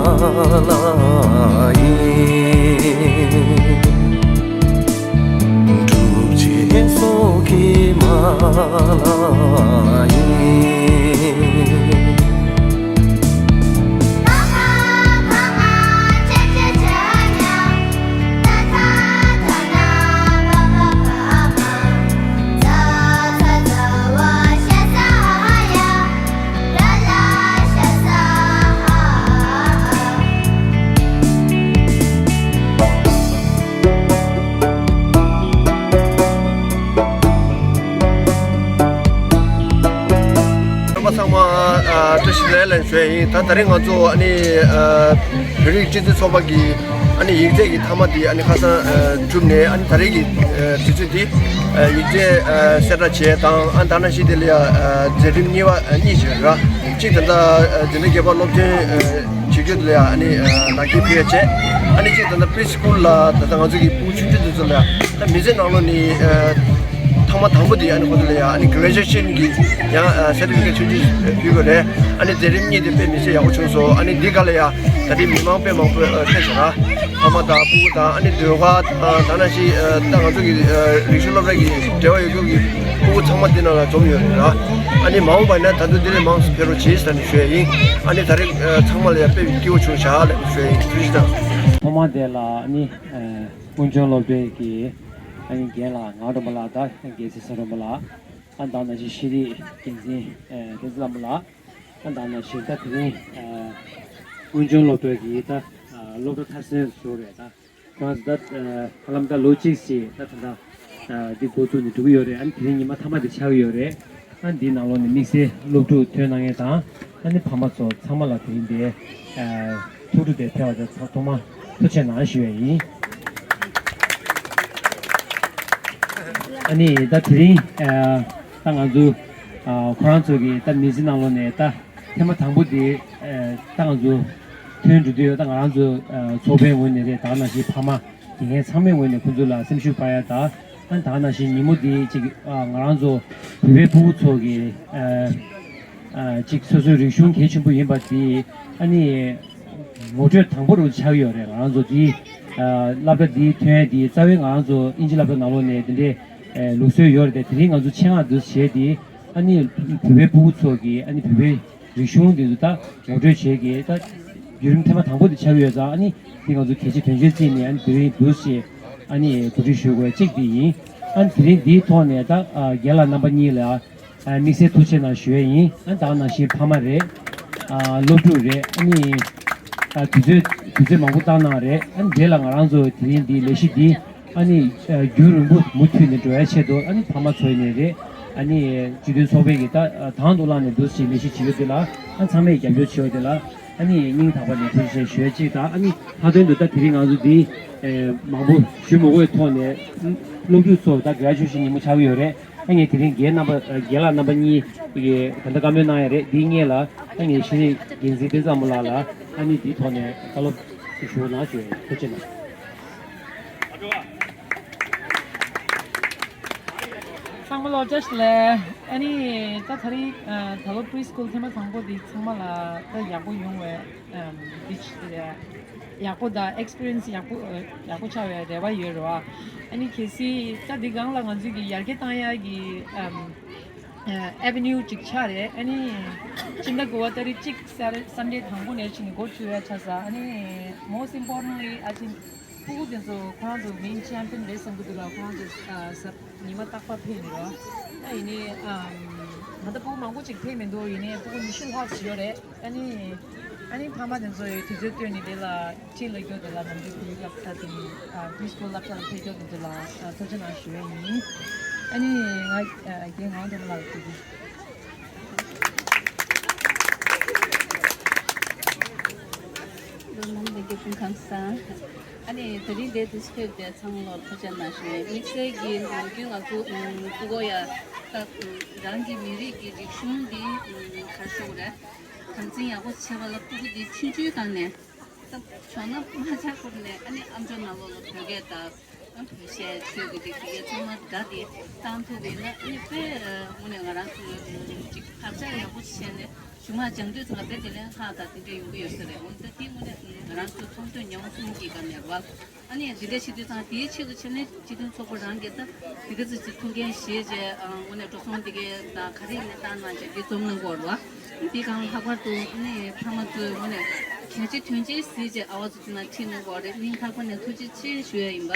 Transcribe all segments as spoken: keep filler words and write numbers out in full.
ལ་ཡིན། སྒྲུབ་བྱེད་སྲོག་གི་མ་ལ་ཡིན། ཚང་མ་བཀྲ་ཤིས་བདེ་ལེགས་ཞུ་ཡ་ཡིན། ད་ད་རེས་ང་ཚོ་ཨ་ནི་བོད་རིགས་སྤྱི་མཐུན་ཚོགས་པ་གི་ཨ་ནི་ཡིག་ཚད་ཀྱི་མཐའ་མ་དེ་ཨ་ནི་ཁ་སང་གྲུབ་ནས། ཨ་ནི་ད་རེས་ཀྱི་དུས་ཚོད་འདི་ཡིག་ཚད་གསལ་བསྒྲགས་བྱས་དང་། ཨ་ནི་ད་ནང་བཞིན་དེ་ལ་ཡ་མཛད་རིམ་གཉིས་པ་གཉིས་བྱས་ར། གཅིག་ད་ལྟ་འཛིན་གྲྭ་བརྒྱད་པ་སློབ་ཐོན་བྱེད་རྒྱུ་དེ་ལ་ཡ་ཨ་ནི་ནག་ཁྱི་ཕུལ་ཡ་བྱས། ཨ་ནི་གཅིག་ད་ལྟ་པི་རི་སི་ཀུལ་ལ་ད་ལྟ་ང་ཚོ་གི་ཕྲུ་གུ་ཆུང་ཆུང་དེ་ཚོ་ལ་ཡ་ད་མི་ཚེ་ནང་ལོགས་ནས་ཐེངས་མ་དང་པོ་དེ་ཨ་ནི་ཁོ་ཚོ་ལ་ཡ་ཨ་ནི་གྷི་རེ་ཇུ་ཨེ་ཤན་གྱི་ཡང་སེར་ཊི་ཕི་ཀེཊ་ཆུང་ཆུང་ཕུལ་དགོས་རེད། ཨ་ནི་མཛད་རིམ་གཉིས་དེ་དཔེ་མི་ཚེ་ཡག་པོ་བྱུང་སོང་། ཨ་ནི་འདི་ག་ལ་ཡ་ད་ལྟའི་མི་མང་དཔེ་མང་པོ་ཕེབས་སོང་ར། ཕ་མ་དང་སྤུ་གུ་དང་། ཨ་ནི་ཟློས་གར་དང་། ད་ནང་བཞིན་ད་ང་ཚོ་གི་རིག་གཞུང་སློབ་གྲྭ་གི་འབྲེལ་བ་ཡོད་རྒྱུ་གི་སྤུ་གུ་ཚང་མ་འདི་ནང་ལ་འཛོམས་ཡོད་རེད་ར། ཨ་ནི་མ་འོངས་པ་ན་ད་དུང་འདི་ལས་མང་ཙམ་ཕེབས་རོགས་བྱེད་ཟེར་ནས་ཞུ་ཡ་ཡིན། ཨ་ནི་ད་རེས་ཚང་མ་ལ་ཡ་དཔེ་སྐྱིད་པོ་བྱུང་ཤག་ལབ་ཞུ་ཡ་ཡིན། ཐུགས་རྗེ་ཆེ་གནང་། ཐོག་མ་དེ་ལ་ཨ་ནི་དབུས་སྦྱོང་སློབ་གྲྭའི་གི་ཨ་ནི་རྒན་ལགས་ངག་སྒྲོལ་མ་ལགས་དང་རྒན་ཚེ་བསོད་སྒྲོལ་མ་ལགས། ཨ་ནི་ད་ནང་བཞིན་ཤེས་རིག་འགན་འཛིན་བསྟན་འཛིན་ལྷ་མོ་ལགས། ཨ་ནི་ད་ནང་བཞིན་ད་དེ་རིང་དབུས་སྦྱོང་སློབ་གྲྭ་གི་ད་སློབ་གྲྭ་མཐར་སོན་ཞུ་རེད། ད་ཁོང་ཚོ་ད་ཧ་ལམ་ད་ལོ་གཅིག་ཞིག་ད་ད་ད་འདི་འགོ་བཙུགས་ནས་འགྲོ་གི་ཡོད་རེད། ཨ་ནི་དེ་རིང་ཉི་མ་མཐའ་མ་དེ་ཆགས་ཀྱི་ཡོད་རེད། ཨ་ནི་འདིའི་ནང་ལོགས་ནས་དམིགས་བསལ་སློབ་ཕྲུག་ཐོན་གནང་མཁན་དང་། ཨ་ནི་ཕ་མ་ཚོ་ཚང་མ་ལ་དེ་རིང་འདིར་ཐུགས་སྤྲོ་དེ་ཕེབས་པ་དེ་ཚང་མ་ཐུགས་རྗེ་གནང་ཞུ་ཡ་ཡིན། ཨ་ནི་ད་དེ་རིང་ད་ང་ཚོ་ཁོ་རང་ཚོ་གི་ད་མི་ཚེ་ནང་ལོགས་ནས་ད་ཐེངས་མ་དང་པོ་དེ་ད་ང་ཚོ་ཐོན་འགྲོ་དུས། ད་ང་རང་ཚོ་ཚོགས་པའི་ངོས་ནས་རེད། ད་ནང་བཞིན་ཕ་མ་དགེ་རྒན་ཚང་མའི་ངོས་ནས་ཁོང་ཚོ་ལ་སེམས་ཤུགས་སྤར་ཡ་དང་། ཨ་ནི་ད་ནང་བཞིན་ཉིན་མོ་འདི་གཅིག་ཨ་ང་རང་ཚོ་བོད་པའི་ཕྲུ་གུ་ཚོ་གི་ཨ་ཨ་གཅིག་སོ་སོའི་རིག་གཞུང་གལ་ཆེན་པོ་ཡིན་པ་དེ་ཨ་ནི་ངོ་སྤྲོད་དང་པོ་རུ་ཆགས་ཡོད་རེད། ང་རང་ཚོ་འདི་ཨ་སློབ་གྲྭ་འདི་ཐོན་ཡ་འདི་རྩ་བའི་ང་རང་ཚོ་དབྱིན་ཇི་སློབ་གྲྭ་ནང་ལོགས་ནས་དེ་འདྲའི་ཨ་ལུགས་སྲོལ་ཡོད་རེད་དེ། དེ་རིང་ང་ཚོ་ཆེད་མངགས་འདུག་བྱས་ཏེ་ཨ་ནི་བོད་པའི་ཕྲུ་གུ་ཚོ་གི་ཨ་ནི་བོད་པའི་རིག་གཞུང་འདི་ཚོ་ད་ངོ་སྤྲོད་བྱེད་ཀྱི་ད་བརྒྱུད་རིམ་ཐེངས་མ་དང་པོ་དེ་ཆགས་ཀྱི་ཡོད་ཙང་། ཨ་ནི་འདི་ང་ཚོ་གལ་ཆེ་དོན་ཆེན་བརྩིས་ནས་ཨ་ནི་དེ་རིང་འདུག་སེ་ཨ་ནི་གོ་སྒྲིག་ཞུ་དགོས་གཅིག་དེ་ཡིན། ཨ་ནི་དེ་རིང་འདིའི་ཐོག་ནས་ད་ཨ་རྒན་ལགས་རྣམ་པ་གཉིས་ལ་ཨ་དམིགས་བསལ་ཐུགས་རྗེ་གནང་ཞུ་ཡས་ཡིན། ཨ་ནི་ད་ནང་བཞིན་ཕ་མ་རེད། ཨ་སློབ་ཕྲུག་རེད། ཨ་ནི་ཨ་དུས་ཚོད་དུས་ཚོད་མང་པོ་བཏང་གནང་རེད། ཨ་ནི་རྗེས་ལ་ང་རང་ཚོ་དེ་རིང་འདིའི་ལས་གཞི་འདི་ཨ་ནི་ཨ་རྒྱུན་རིང་པོ་མུ་མཐུད་ནས་འགྲོ་ཡ་ཆེད་དུ། ཨ་ནི་ཕ་མ་ཚོ་ཡིན་ནའི་རེད། ཨ་ནི་སྤྱི་མཐུན་ཚོགས་པའི་གི་ད་དང་དུ་བླངས་ནས་འདུག་སེ་ལས་གཞི་བྱེད་ཡོད་དེ་ལ། ཨ་ཚང་མས་རྒྱབ་སྐྱོར་བྱེད་ཡོད་དེ་ལ། ཨ་ནི་སྙིང་ཐག་པ་ནས་ཐུགས་རྗེ་ཆེ་ཞུ་ཡ་གཅིག་དང་། ཨ་ནི་མཐའ་དོན་དུ་ད་དེ་རིང་ང་ཚོ་འདི་ཨེ་མང་པོ་ཞུ་མི་དགོས་པའི་ཐོག་ནས་སློབ་ཕྲུག་ཚོ་ད་གྷི་རེ་ཇུ་ཨེ་ཤན་ཉིན་མོ་ཆགས་ཀྱི་ཡོད་རེད། ཨ་ངས་དེ་རིང་རྒན་རྣམ་པ་རྒན་ལགས་རྣམ་པ་གཉིས་ཀྱིས་ད་ལྟ་བཀའ་མོལ་གནང་ཡ་རེད། འདིའི་སྔོན་ལ་ཨ་ངས་ཤེས་རིག་འགན་འཛིན་བསྟན་འཛིན་ལྷ་མོ་ལགས་ལ་ཨ་ནི་འདིའི་ཐོག་ནས་བཀའ་སློབ་ཞུ་གནང་ཞུ་ཡ་ཐུགས་རྗེ་གནང་། ཚང་མ་ལ་བཀྲ་ཤིས་བདེ་ལེགས། ཨ་ནི་ད་ད་རིང་ད་ལོ་པི་རི་སི་ཀུལ་ཐེངས་མ་དང་པོ་འདི་ཚང་མ་ལ་ད་ཡག་པོ་ཡོང་བའི་འདི་ཡག་པོ་དང་ཨེག་སི་པི་རི་ཡན་སི་ཡག་པོ་ཡག་པོ་ཆགས་པའི་རེ་བ་ཡོད་རེད་བ། ཨ་ནི་གལ་སྲིད་ད་འདི་སྒང་ལ་ང་ཚོས་ཀྱི་ཡར་རྒྱས་བཏང་ཡག་གི་ཨེ་ཝེ་ནིའུ་ཅིག་ཆགས་རེད། ཨ་ནི་སྤྱི་ཟླ་དགུ་པ་ཏ་རིག་གཅིག་སན་ཌེ་དང་པོ་ནས་ཕྱིན་ནས་འགོ་བཙུགས་ཡ་ཆགས་ས། ཨ་ནི་most importantly I think ཕྲུ་གུ་དེ་ཚོ་ཁོ་རང་ཚོ་མེན་ཆེམ་པི་ཡན་རེད་བསམ་གྱི་འདུག་ལ། ཁོ་རང་ཚོ་ཨ་གཟབ་ཉི་མ་རྟག་པར་ཕེབས་ནས་རོ། ད་ཡིན་ནའི་ཨམ་ད་ལྟ་ཕྲུ་གུ་མང་པོ་ཅིག་ཕེབས་མི་འདུག་ཡིན་ནའི་ཕྲུ་གུ་ཉི་ཤུ་ལྷག་ཅིག་ཡོད་རེད། ཨ་ནི་ཨ་ནི་ཕ་མ་དེ་ཚོ་ཡི་དུས་ཚོད་བཏོན་ནས་དེ་ལ་ཁྲིད་ལ་སྐྱོད་དེ་ལ་ནམ་རྒྱུན་བོད་ཡིག་སློབ་གྲྭ་དེ་ནི་ཨ་པི་རི་སི་ཀུལ་སློབ་གྲྭ་ལ་ཕེབས་སྐྱོད་དེ་ཚོ་ལ་ཨ་ཐུགས་རྗེ་གནང་ཞུ་ཡ་ཡིན། ཨ་ནི་ང་ཨ་རྒན་ངག་སྒྲོལ་མ་ལགས་ཐུགས་རྗེ། ལོ་མང་བདེ་སྐྱིད་སྤུན་ཁམས་བཟང་། ཨ་ནི་དེ་རིང་འདིར་འདུག་སེ་ཕེབས་པའི་ཚང་མ་ལ་ཐུགས་རྗེ་གནང་ཞུ་ཡ་ཡིན། དམིགས་བསལ་གྱིས་ནམ་རྒྱུན་ང་ཚོ་ཨུམ་ཕྲུ་གུ་ཡ་ད་ཨུམ་རང་གི་མི་རིགས་ཀྱི་རིག་གཞུང་འདི་ཨུམ་ག་རེ་ཞུ་དགོས་རེད། དམ་འཛིན་ཡག་པོ་བྱེད་པ་ལ་ཕྲུ་གུ་འདི་ཆུང་ཆུང་སྒང་ནས་ད་ཇོ་ནང་མ་ཆགས་གོང་ནས་ཨ་ནི་ཨམ་ཅོག་ནང་ལོགས་ལ་བོད་སྐད་དང་ཨ་བོད་གཞས་ཆོས་ཀྱི་དེ་དེ་གའི་ཚང་མ་སྒྲ་དེ་བཏང་ཐུབ་པ་ཡིན་ན་ཨ་ནི་དཔེ་དངོས་གནས་ང་རང་ཚོ་ཅིག་བག་ཆགས་ཡག་པོ་བྱས་ནས། རྒྱུ་མ་སྦྱང་དུས་ཚང་མ་དཔེ་དེ་ལན་ལྷག་དང་དེ་འདྲ་ཡོང་གི་ཡོད་ས་རེད། འོན་ཏེ་དེའི་དངོས་གནས་ང་རང་ཚོ་ཚོགས་འདུ་ཉི་མ་གསུམ་གྱི་སྒང་ནས་རེད་བ། ཨ་ནི་འདི་འདྲ་བྱེད་དུས་ཚང་དེའི་ཆེད་དུ་བྱས་ནས་སྤྱི་མཐུན་ཚོགས་པ་རང་གིས་ད་དེ་ག་ཚོད་ཅིག་ཐུགས་འགན་བཞེས་བྱས་དངོས་གནས་འགྲོ་སོང་དེ་གའི་དང་ག་རེ་ཡིན་ནའི་བཏང་གནང་བྱས་དེ་འཛོམས་གནང་གི་ཡོད་རེད་བ། དེ་གང་ལྷག་པར་དུ་ཨ་ནི་ཕ་མ་ཚོས་དངོས་གནས་གལ་ཆེ་དོན་ཆེ་གཟིགས་བྱས་ཨ་བ་ཚོ་དེ་ན་ཁྲིད་གནང་གི་ཡོད་རེད། སྙིང་ཐག་པ་ནས་ཐུགས་རྗེ་ཆེ་ཞུ་ཡ་ཡིན་པ།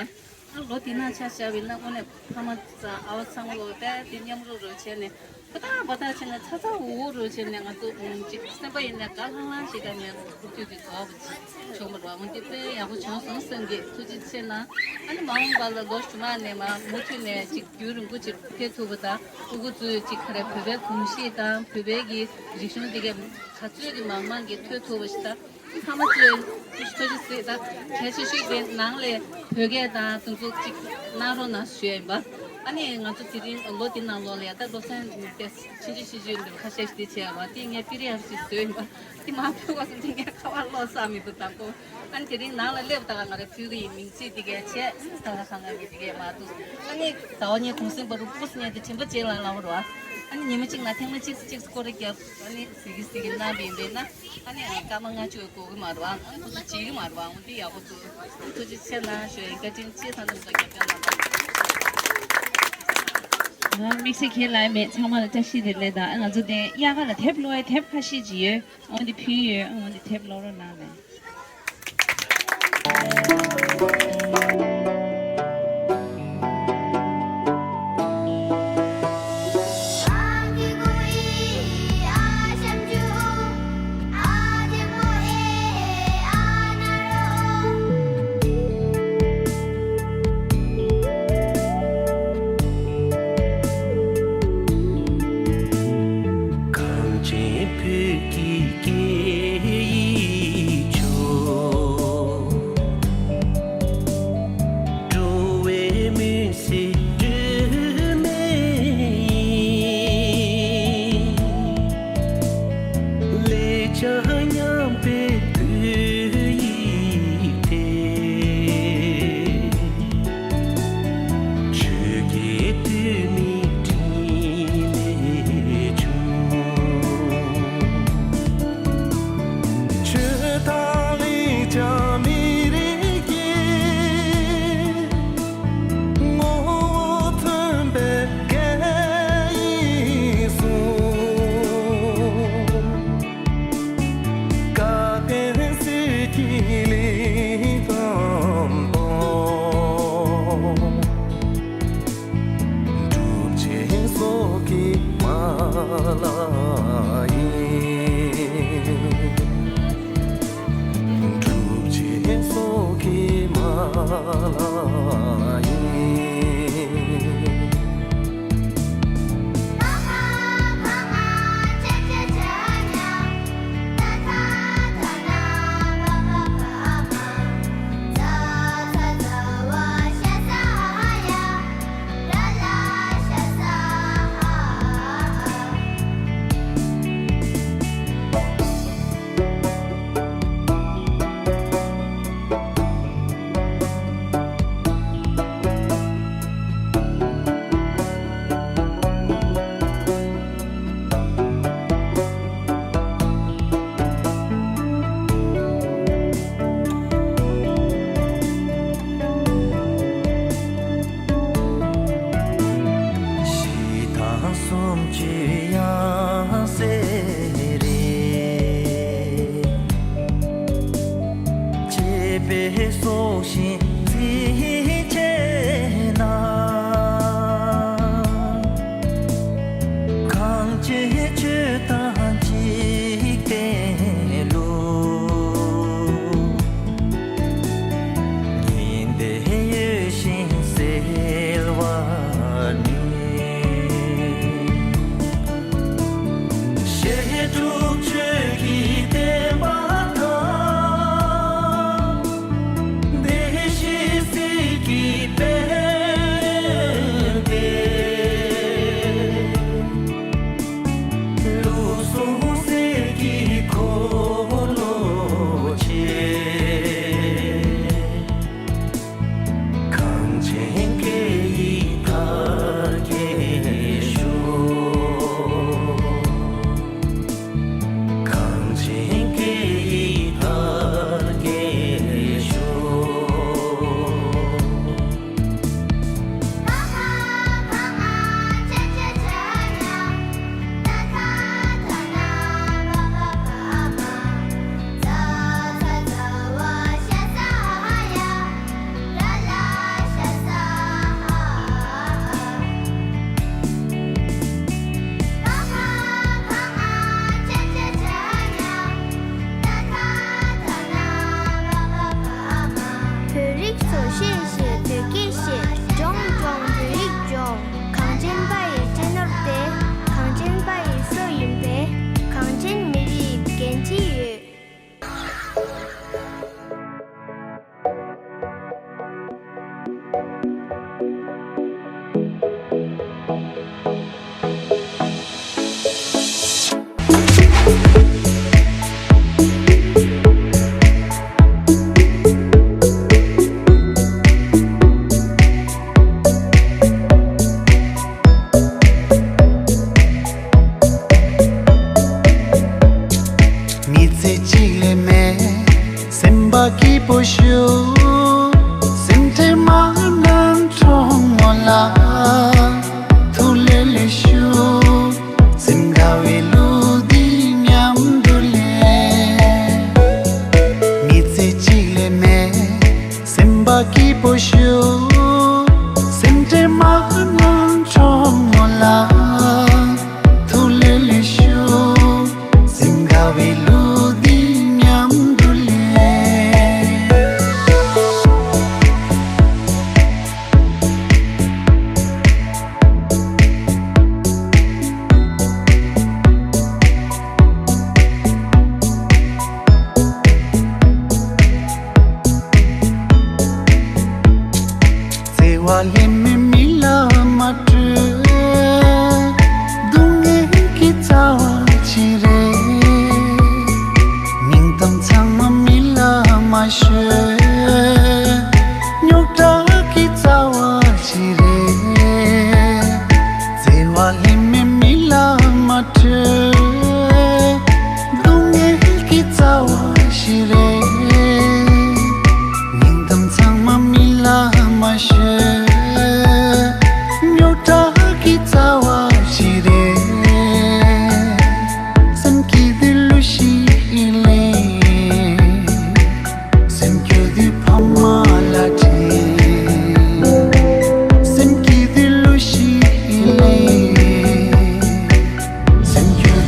ཨ་ལོ་དེ་ན་ཆ་བཞག་པ་ཡིན་ན་དངོས་གནས་ཕ་མ་ཚང་ཨ་བ་ཚང་ལོ་དེ་དེ་མཉམ་རུབ་རུབ་བྱས་ནས་པ་ཏག་པ་ཏག་བྱས་ནས་ཚ་ཚ་འུར་འུར་རུབ་བྱས་ནས་ང་ཚོ་ཨུམ་ཅིག་སེམས་པ་ཡིན་ནས་དགའ་ལྷང་ལྷང་ཞིག་ག་ནས་ཐུགས་རྒྱུད་ཀྱི་རྫོགས་པ་ཅིག་བྱུང་བ་རེད་བ། འོན་ཏེ་དཔེ་ཡག་པོ་བྱུང་སོང་། སེམས་ཀྱི་ཐུགས་རྗེ་ཆེ་གནང་། ཨ་ནི་མ་འོངས་པ་ལ་ལོ་གཞུག་མ་ནས་མ་མུ་མཐུད་ནས་ཅིག་རྒྱུན་རིང་པོ་ཅིག་ཕེབས་ཐུབ་པ་དང་ཕྲུ་གུ་ཚོས་ཅིག་ག་རེ་བོད་པའི་གོམས་གཤིས་དང་བོད་པའི་གི་རིག་གཞུང་འདི་གའི་ག་ཚོད་ཀྱི་མང་མང་གི་ཐོས་ཐུབ་པ་ཞིག་དང་། ཕ་མ་ཚོས་ཐུགས་རྗེ་གཟིགས་དང་། གལ་ཆེ་ཤོས་དེ་ནང་ལས་བོད་སྐད་དང་དེ་ཚོ་གཅིག་གནང་རོགས་གནང་ཞུ་ཡ་ཡིན་པ། ཨ་ནི་ང་ཚོ་དེ་རིང་ལོ་འདི་ནང་ལོགས་ལ་ཡ་ད་སློབ་ཚན་དེ་ཕྱིན་ཅི་ཕྱིན་ཅི་འདྲ་ཁ་ཤས་ཤིག་དེ་བྱས་པ་དེ་ངས་པི་ཌི་ཨེཕ་ཞིག་བཟོས་ཡིན་པ། དེ་མ་ཕུལ་བ་སོང་ཙང་ངས་ཁ་པར་ཀློག་ས་མི་འདུག་དང་པོ། ཨ་ནི་དེ་རིང་ནང་ལ་སླེབས་ད་ག་ང་རང་ཕུལ་གི་ཡིན། མིང་ཚིག་དེ་གས་བྱས་ད་ག་ཁ་ང་གི་དེ་གས་མ་འདུག་ཨ་ནི་ཟླ་བ་གཉིས་གུང་སེང་བར་དུ་སྤུ་སྙད་དེ་དྲན་པ་བརྗེད་ལ་ལ་བ་རེད་བ། ཨ་ནི་ཉི་མ་གཅིག་ན་ཐེངས་མ་གཅིག་གཅིག་སྐོར་རེ་བརྒྱབ། ཨ་ནི་ཟི་གི་ཟི་གི་གནང་བ་ཡིན་པས་ན། ཨ་ནི་སྐར་མ་ལྔ་བཅུ་དགོས་ཀྱི་མ་རེད་བ། ཨ་ནི་ཁོ་ཚོ་བརྗེད་ཀྱི་མ་རེད་བ། འོན་ཏེ་ཡག་པོ་འདུག་ཐུགས་རྗེ་ཆེ་གནང་ཞུ་ཡིན། བཀའ་དྲིན་ཆེ། ད་དུང་ད་རྒྱབ་སྐྱོར་གནང་བ། ང་དམིགས་བསལ་ཁས་ལེན་མེད། ཚང་མ་ལ་བཀྲ་ཤིས་བདེ་ལེགས་དང་། ང་ཚོ་དེ་དབྱར་ཁ་ལ་དེབ་ཀློག་ཡའི་དེབ་ཁ་ཤས་ཅིག་ཡོད། འོན་ཏེ་ཕུལ་ཡོད། འོན་ཏེ་དེབ་ཀློག་རོགས་གནང་ལེ། གངས་ཅན་བོད་ཀྱི་སྐད་ཡིག་ཆུ། འགྲོ་བའི་མུན་སེལ་སྒྲོན་མེ་ཡིན། ལེགས་སྦྱར་ཉམས་པའི་བོད་ཡིག་དེ། ཆོས་ཀྱི་བསྟོད་མའི་ཕྲིན་ལས་བྱུང་། ཆོས་དང་ལེགས་སྦྱར་མི་རིགས་ཀྱི། ངོ་བོ་མཚོན་པའི་སྐད་ཡིག་གསུང་། བཀའ་བསྟན་སྲོལ་གྱི་གླེགས་བམ་པོ། སྒྲུབ་ཆེན་སོགས་ཀྱི་མ་ལག་ཡིན། སྒྲུབ་ཆེན་སོགས་ཀྱི་མ་ལག་ཡིན། གཞི་དང་སུམ་ཅུ་ཡང་གསེར་རེད། བཅས་པའི་སྲོག་ཤིང་རྩི་ཆེན་ན། གངས་ཅན་ཆོས་དང་འཇིག་རྟེན་ལུགས། ཉི་ཟླའི་འོད་བཞིན་གསལ་བར་ནུས། བཤད་སྒྲུབ་ཆོས་ཀྱི་བསྟན་པ་དང་། བདེ་གཤེགས་ གཅིག་ལས་མེད། སེམས་པ་སྐྱིད་པོ་ཞུ། སེམས་ཁྲལ་མ་གནང་གྲོགས་མོ་ལ། ཐུགས་ལས་ལས་ཞུ། སེམས་དགའ་བའི་ལུས་འདི་མཉམ་དུ་ལས། མི་ཚེ་གཅིག་ལས་མེད། སེམས་པ་སྐྱིད་པོ་ཞུ། སེམས་ཁྲལ་མ་གནང་གྲོགས་མོ་ལ། ཐུགས་ལས་ལས་ཞུ། སེམས་དགའ་བའི་ལུས་འདི་མཉམ་དུ་ལས། བརྩེ་བ་ལྷད་མེད་མི་ལ་མ་སྤྲོད། སྡུག་བསྔལ་གྱི་རྩ་བ་ཅི་རེད། སྙིང་གཏམ་ཚང་མ་མི་ལ་མ་ཤོད། རྙོག་དྲ་གི་རྩ་བ་ཅི་རེད། བརྩེ་བ་ལྷད་མེད་མི་ལ་མ་སྤྲོད། སྡུག་བསྔལ་གྱི་རྩ་བ་ཞིག་རེད། སྙིང་གཏམ་ཚང་མ་མི་ལ་མ་ཤོད། རྙོག་དྲ་གི་རྩ་བ་ཞིག་རེད། སེམས་སྐྱིད་དུས་གླུ་ཞིག་ལེན། སེམས་སྐྱོ་དུས་ཕ་མ་ལ་དྲན། སེམས་སྐྱིད་དུས་གླུ་ཞིག་ལེན། སེམས་སྐྱོ།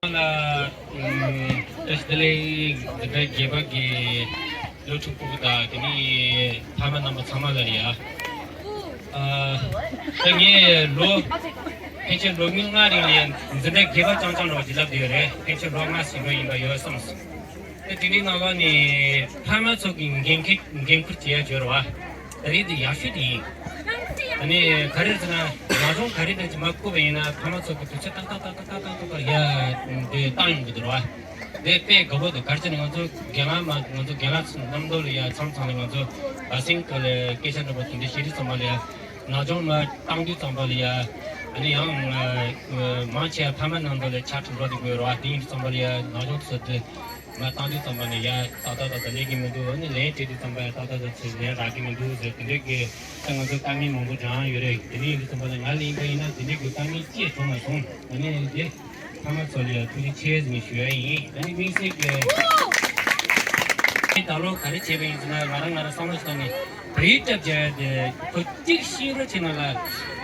ལ། ཨམ། བཀྲ་ཤིས་བདེ་ལེགས། འཛིན་གྲྭ་བརྒྱད་པ་གི་ལོ་ཕྲུག་ཕྲུ་གུ་དང་དེ་ནས་ཕ་མ་རྣམ་པ་ཚང་མ་ལ་རེད་ཡ། ཨ། ད་ངས་ལོ། ཕལ་ཆེར་ལོ་ངོ་ལྔ་རིང་ལ་འཛིན་གྲྭ་བརྒྱད་པ་རྐྱང་རྐྱང་འགྲོ་བ་ཅིག་ལབ་བསྡད་ཡོད་རེད། ཕལ་ཆེར་ལོ་ལྔ་ཟིན་འགྲོ་ཡིན་པ་ཡོད་བསམ་སོང་། ད་དེ་འདྲའི་ནང་ལོགས་ནས་ཕ་མ་ཚོ་གི་འགན་འཁྱེར་འགན་འཁུར་བྱེད་ཡ་བྱོས་ར་བ། ད་རེས་འདི་ཡག་ཤོས་དེ་ཡིན། ཨ་ནི་ག་རེ་ཟེར་ན་ནག་ཆུང་ག་རེ་འདྲ་ཅིག་མ་བསྐུར་བ་ཡིན་ན་ཕ་མ་ཚོ་གི་དུས་ཚོད་ཏག་ཏག་ཏག་ཏག་ཏག་ཏག་ཏག་ཡ་འདི་བཏང་ཡོང་གི་འདུག་ར་བ། འདི་དཔེ་དགའ་པོ་འདུག་ག་རེ་ཟེར་ན་ང་ཚོ་རྒན་ལགས་མ་ང་ཚོ་རྒན་ལགས་མཉམ་དུ་ལ་ཡ་མཚམས་མཚམས་ལ་ང་ཚོ་བ་སིང་ག་ལ་སྐད་ཆ་འདྲ་པོ་དེ་འདྲ་བཤད་དུས་ཙམ་པ་ལ་ཡ། ནག་ཆུང་མ་བཏང་དུས་ཙམ་པ་ལ་ཡ། ཨ་ནི་ཡང་། མང་ཆེ་བ་ཕ་མ་ནང་དུ་ལ་ཆ་ཁྲིམས་འགྲོ་དུས་དགོས་ར་བ་དེ་ཡིན་དུས་ཙམ་པ་ལ་ཡ་ནག་ཆུང་ཚོ་དེ། མ་བཏང་དུས་ཙམ་པ་ནས་ཡ་ཏག་ཏག་ཏག་ཏག་ལས་ཀྱི་མི་འདུག་ཨ་ནི་ལན་སྤྲད་དུས་ཙམ་པ་ཡ་ཏག་ཏག་ཏག་ཚོས་ལན་རག་གི་མི་འདུག་ཟེར་དེ་འདྲའི་གི་ད་ང་ཚོ་དཀའ་ངལ་མང་པོ་འདྲ་ཡང་ཡོད་རེད། དེ་འདྲ་ཡིན་དུས་ཙམ་པ་ལ་ང་ལ་ཡིན་པ་ཡིན་ན་དེ་འདྲའི་གི་དཀའ་ངལ་ཅི་ཡང་བྱུང་མ་སོང་། ཨ་ནི་དེ་ཕ་མ་ཚོ་ལ་ཡ་ཐུགས་རྗེ་ཆེ་ཟེར་ནས་ཞུ་ཡ་ཡིན། ཨ་ནི་དམིགས་བསལ་གི་ད་ལོ་ག་རེ་བྱས་པ་ཡིན་ཟེར་ན་ང་རང་ང་རང་བསམ་བློ་ཞིག་བཏང་ནས་བོད་ཡིག་སྐད་རྒྱབ་ཡ་དེ་ཁོ་གཅིག་ཤེས་རོགས་བྱས་ན་ལ་